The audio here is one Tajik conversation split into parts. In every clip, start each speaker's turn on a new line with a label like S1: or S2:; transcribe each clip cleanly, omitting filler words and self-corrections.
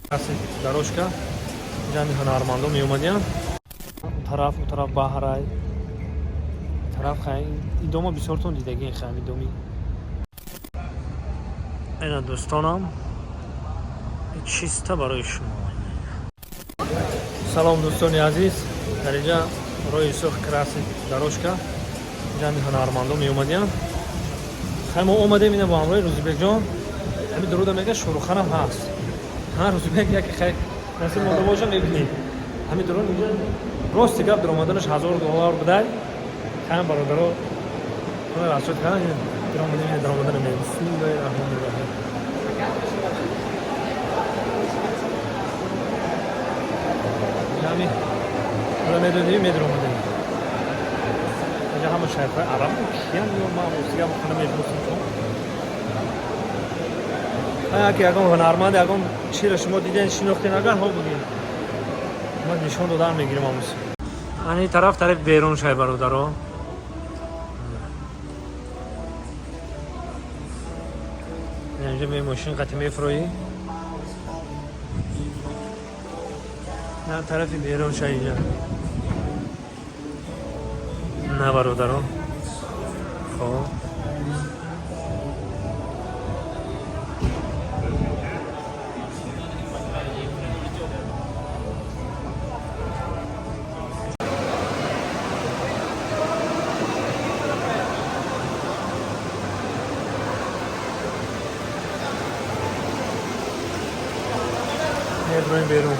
S1: Дорожка ҷамъи ҳунармандо меомадиян. Тараф, у тараф баҳрай, тараф хай идома бисёртон дидагин, хай идоми. Ина, дӯстонам, чиста барои шумо. Салом, дӯстони азиз. Дар инҷа роҳи сурх, красный дорожка, ҷамъи ҳунармандо меомадиян. Хай, мо омадем ина бо ҳамроҳи Рӯзибекҷон. Ҳами дуруда мега, Шӯруханам ҳаст. Ҳа, Рӯзибек яке, хай, насиб монда боша, мебинем. Ҳами дурун инҷа, рости гап, даромаданаш 1000 доллар будай. Хай, бародаро расчёт кардан, даромадем, ина даромадана ме. Бисмиллоҳи раҳмони раҳим. Ҳами медодем, медаромадем. Инҷа ҳама шайхҳои араб киян ё ман рости гап хона мешиносам, чун яке ягон ҳунарманд, ягон чиро шумо диден, шинохтен, агар ҳо бигин, ма нишон додан мегирем. Амус ани тараф, тарафи берун шай, бародаро. Инҷа ме мошин қати мефроӣ, на тарафи берун шай инҷа, на, бародаро. Хоб, меброем берун.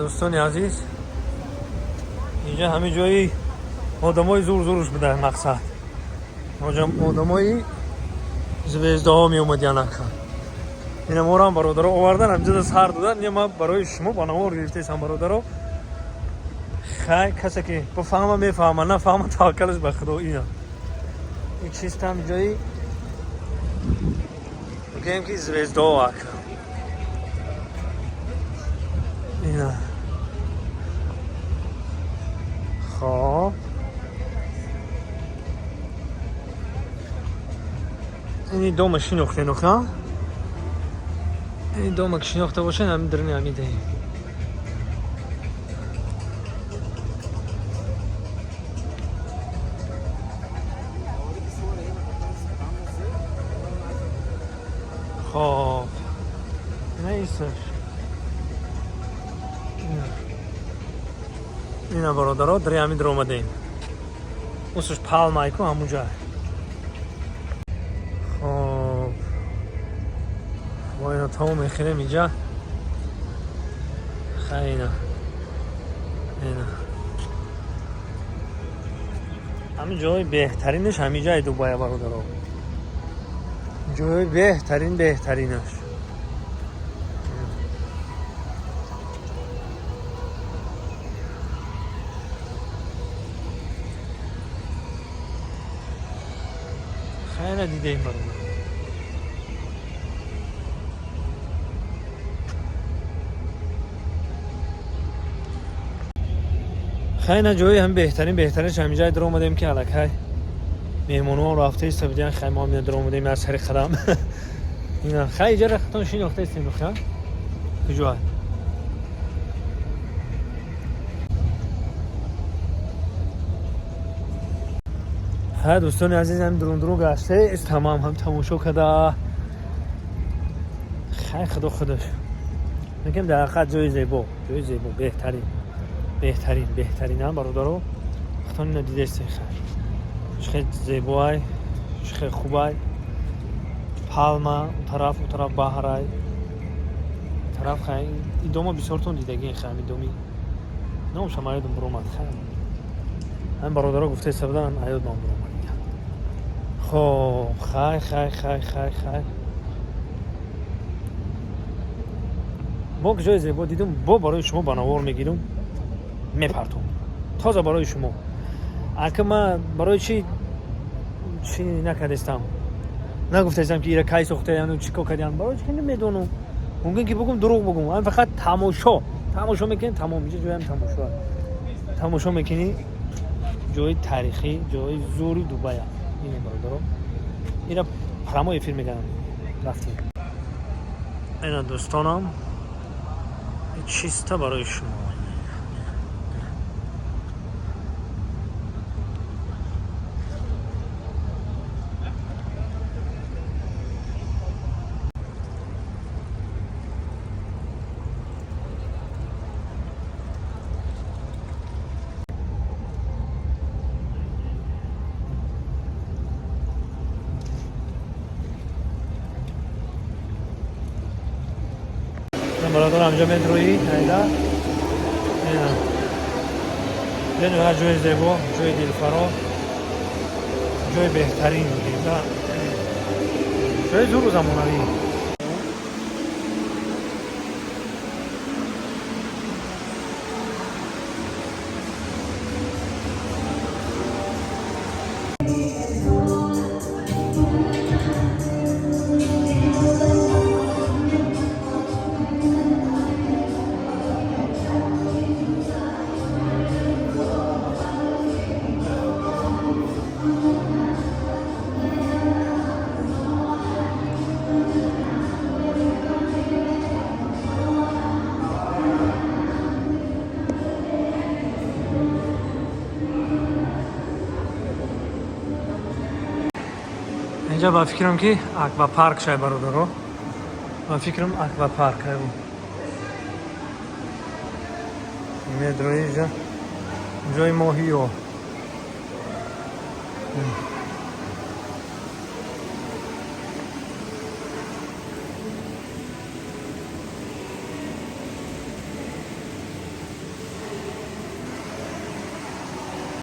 S1: Дӯстони азиз, инҷа ҳамин ҷои одамои зур зуруш буда. Мақсад, одамои звездаҳо меомадиян. Ака, ина морам, бародаро, овардан, ҳамҷода сар додан. Ина ма барои шумо ба навор гирифтесам, бародаро. Хай, касе ки бифаҳма, мефаҳма, нафаҳма, таваккалаш ба Худо. Ина ин чистам ҷои, бигӯем ки, звездаҳо, ака. Ина, хоб, ини дома шинохтен, оха? Ини дома ки шинохта бошен, ҳамин дарини ҳамин даҳем. Хоб, ина исташ, ина, бародаро, дари ҳамин дар омадем. Усуш палмайку, ҳамунҷа. Хоб, мо ина тамом мехӯрем инҷа. Хай, ина, ина ҳамин ҷои беҳтаринаш ҳамин ҷаи Дубая, бародаро, ҷои беҳтарин, беҳтаринаш. Хайна, дидаем, бародар. Хайна, ҷои ҳам беҳтарин, беҳтаринаш ҳамин ҷай дар омадем, ки аллакай меҳмонҳо рафта иста будиян. Хай, мо ҳам дар омадем аз сари қадам. Ина, хай, иҷара хатон шинохта истем, ха, куҷоа? Хай, дӯстони азиз, ҳам дурун дурун гаште, тамам ҳам тамошо када. Хай, Худо худаш мегем, дар ҳақиқат ҷои зебо, ҷои зебо, беҳтарин, беҳтарин, беҳтарин ам, бародаро. Худтон ина дидестен. Хай, чӣ хел зебоай, чӣ хел хубай. Палма у тараф, у тараф баҳрай, тараф. Хай, идома бисёртон дидагин. Хай, идоми номшам аёдам буромад. Хай, ҳамин бародаро гуфтаиста будан, аёдман буромад. Хоб, хай, хай, хай, хай, хай, бо ҷои зебо дидум, бо барои шумо ба навор мегирум, мепартом тоза барои шумо. Ака, ма барои чӣ чӣ накардестам, нагуфтаистам, ки ира кай сохтаяну чӣ кор кардиан? Барои чӣ намедонам. Мумкин ки бугум, дурӯғ бугум. Ам фақат тамошо, тамошо мекунем, тамом. Иҷа ҷоям тамошо, тамошо мекунӣ, ҷои таърихӣ, ҷои зури Дубая. Ина, бародаро, ира прямой эфир мекардам, рафтем. Ина, дӯстонам, чиста барои шумо. Бародар, ҳамҷа медроӣ, айда бениҳоят ҷои зебо, ҷои дилфаро, ҷои беҳтарин, ҷои зуру замонавӣ. Инҷа ба фикрам, ки аквапарк шай, бародаро, ба фикрам, аквапарк медрои. Инҷа ҷои моҳиё.